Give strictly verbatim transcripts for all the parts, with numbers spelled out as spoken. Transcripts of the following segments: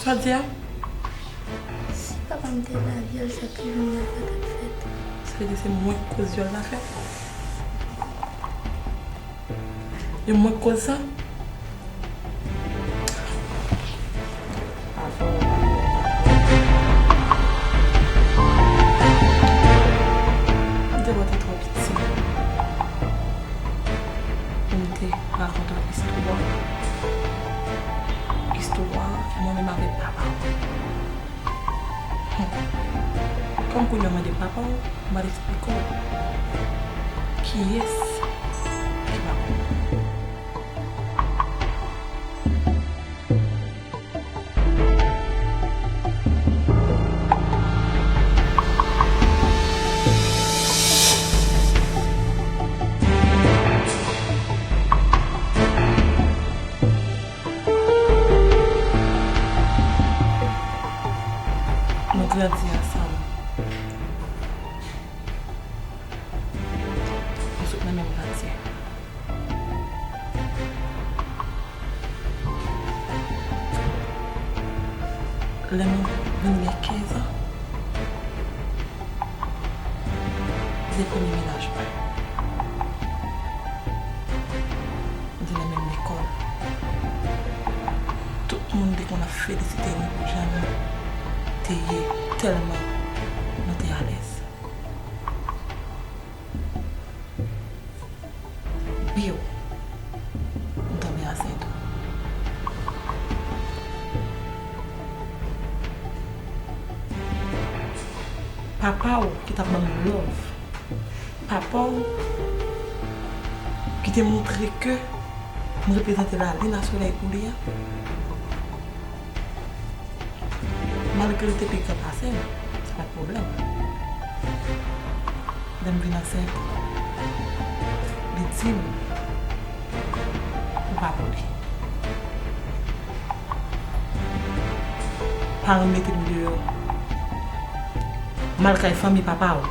Sa w di a? Si papa m te la, vyòl sa t rive m nan pa t ap fèt. Sa vle di se mwen k koz vyòl la fèt? E mwen k koz sa? M te wè w te twò piti pou m te rakonte w istwa, istwa mwen menm avèk papa w. Kòm kounye a w mande papa w, m pral eksplike w kiyès ki papa w. Nou grandi ansanm. Nou sot nan menm katye. Lè mwen vin gen kenz an, se premye mennaj mwen. Nou te nan menm lekòl. Tout moun te konn ap felisite nou pou jan nou te ye, tèlman nou te alèz. Biw, m tonbe ansent. Papa w ki t ap ban m love, papa w ki te montre ke m reprezante lalin a solèy pou li a, malgre l te pi gran pase m, se pa t pwoblèm. Lè m vin ansent, li di m, ou pa pou li. Paran m mete m deyò. M al kay fanmi papa w.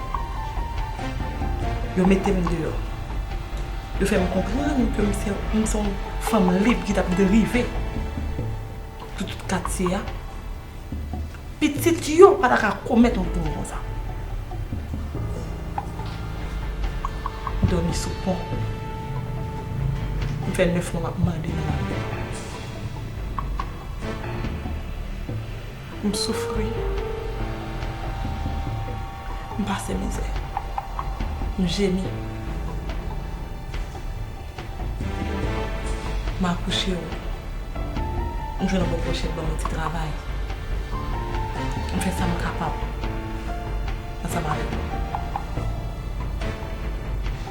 Yo mete m deyò. Yo fè m konprann ke m se, m se yon fanm lib ki t ap derive sou tout katye a. Pitit yo pa ta ka komèt yon krim konsa. M dòmi sou pon. M fè nèf mwa m ap mande nan lari. M soufri. M pase mizè. M jemi. M akouche w. M jwenn yon bò pòchèt ban m yon ti travay. M fè sa m kapab ansanm avèk ou.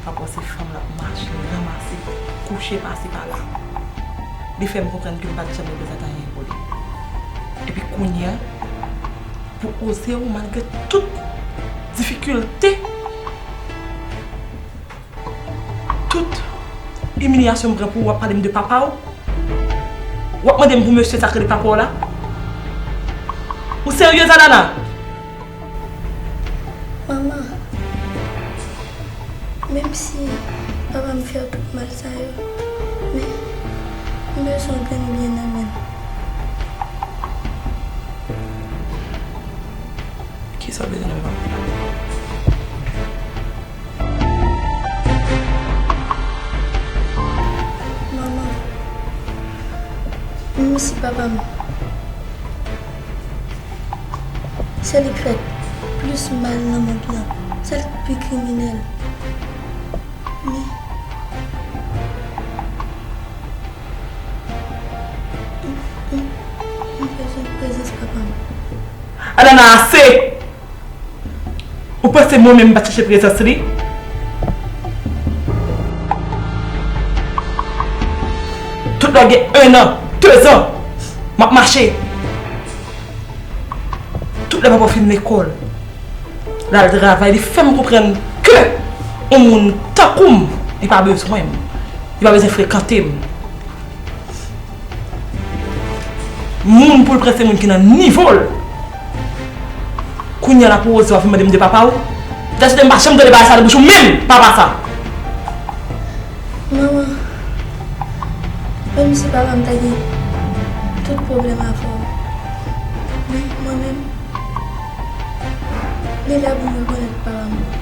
Papa w se fanm l ap mache, ranmase, kouche pase pala. Li fè m konprann ke m pa t janm reprezante anyen pou li. Epi kounye a, pou koze w malgre tout difikilte, tout imilyasyon m pran pou ou, w ap pale m de papa w? W ap mande m pou mesye sa k rele papa w la? Ou serye, Alana? Manman, menm si papa m fè w tout mal sa yo, men m bezwen grenn byen nan men l. Kisa w bezwen nan men papa w la? Manman, menm si papa m se li k fè plis mal nan mond lan, se li k pi kriminèl, men m, m, m bezwen prezans papa m. Alana, ase! Ou panse mwen menm m pa t chèche prezans li? Tout lè w gen en an, de zan, m ap mache. Tout lè papa w fin lekòl, l al travay, li fè m konprann ke yon moun tankou m, li pa bezwen m. Li pa bezwen frekante m. Moun pou l pran se moun ki nan nivo l. Kounye a la pou oze w ap vin mande m de papa w? Dayè, m pa janm tande bagay sa nan bouch ou menm, papa sa. Manman, menm si papa m ta gen tout pwoblèm avè w, Li lè pou m rekonèt pa lanmou.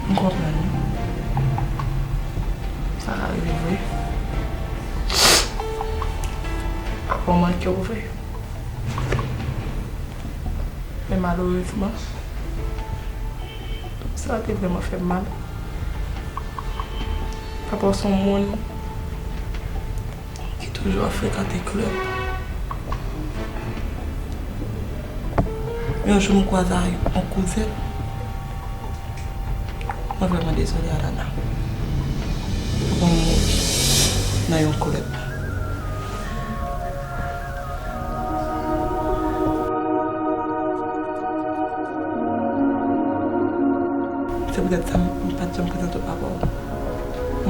M konprann wi. Sa ka rive vre. Papa w manke w vre. Men malerezman, sa te vrèman fè m mal. Papa w se yon moun ki toujou ap frekante klèb. Yon jou m kwaze ak yon kouzen. Mwen vrèman dezole, Alana. Papa m mouri nan yon klèb. Se poutèt sa m, m pa t janm prezante w papa w.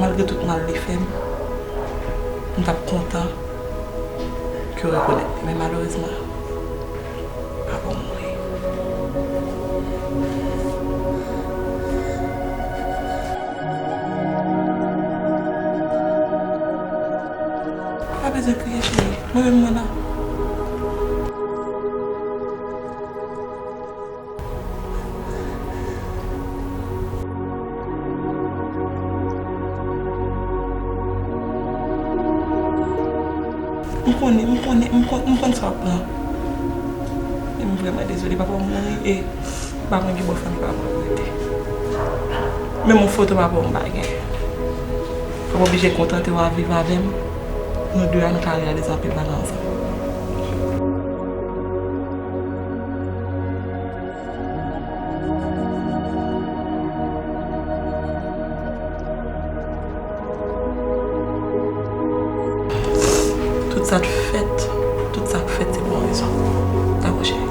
Malgre tout mal li fè m, m t ap kontan ke w rekonèt li. Men malerezman, papa w mouri. Pa bezwen kriye, cheri. Mwen menm, mwen la. M konnen, m konnen, m konn, m konn sa w ap pran. E m vrèman dezole, papa w mouri e m pa konn ki bò fanmi papa w rete. Menm yon foto papa w m pa gen. Papa w oblije kontante w ap viv avè m. Nou de a, nou ka reyalize anpil bagay ansanm. Tout sa k fèt, tout sa k fèt, se pou yon rezon. Dakò, cheri.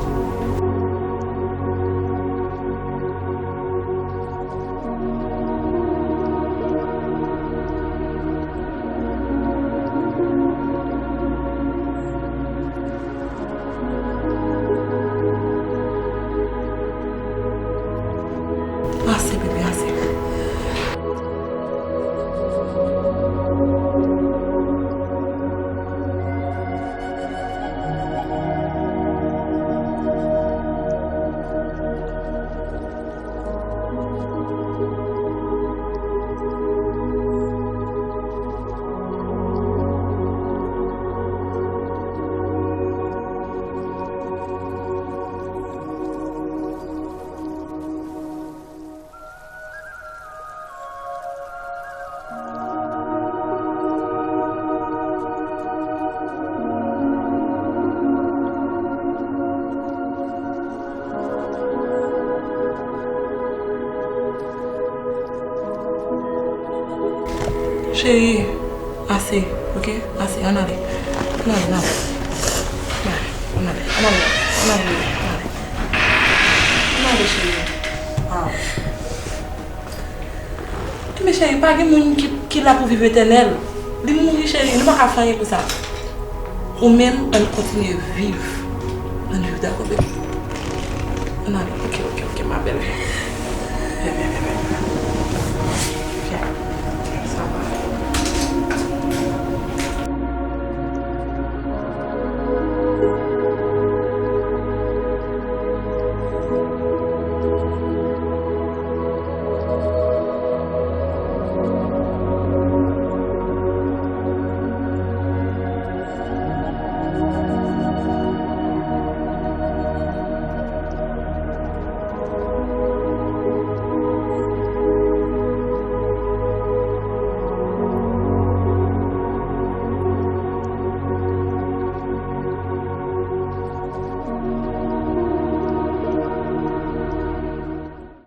Ase, bebe, ase. Cheri, ase, oke? Ase, ann ale. Ann ale, ann ale. Ann ale, ann ale, ann ale, ann ale. Ann ale, cheri. Ah. Men cheri, pa gen moun ki, ki la pou viv etènèl. Li mouri, cheri, nou pa ka fè anyen pou sa. Ou menm, ann kontinye viv. Ann viv dakò, bebe. Ann ale, oke, oke, oke, ma belle. Bebe, bebe.